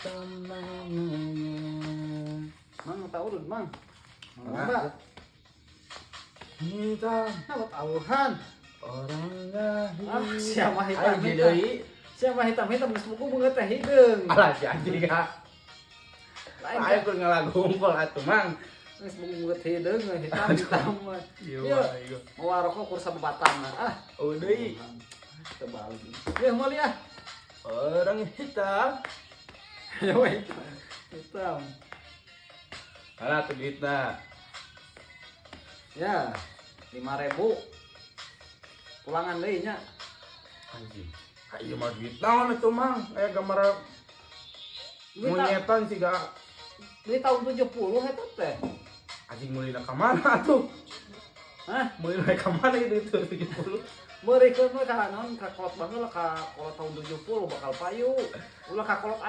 Hitam namanya. Mang, tahu dulu, Mang. Mang, Mana? Mbak. Hitam. Nah, buat awuhan. Orangnya. Ah, siapa hitam Ayo hitam? deui. Siapa hitam hitam geus buku beungeut teh hideung. Alah, si anjing ka. Lain Ayo keur ngalagu hungkul atuh, Mang. Geus buku beungeut hideung hitam hitam mah. Iya, Iya. Mau rokok kursa bebatang ah. Oh deui. Terbalik. Ya meuli ah. Orang hitam. Ya we. Hitam. Alah tuh duitna. Ya, 5.000. Pulangan deui nya. Anjing. Ayo mah duit naon itu, Mang? Aya gambar Duit, monyetan siga. Duit tahun 70 eta teh. Anjing, meulina ka mana atuh? Hah? Meulina ka mana itu itu 70? Meurikeun we ka naon, ka kolot baheula, ka kolot tahun 70 bakal payu. Ulah ka kolot.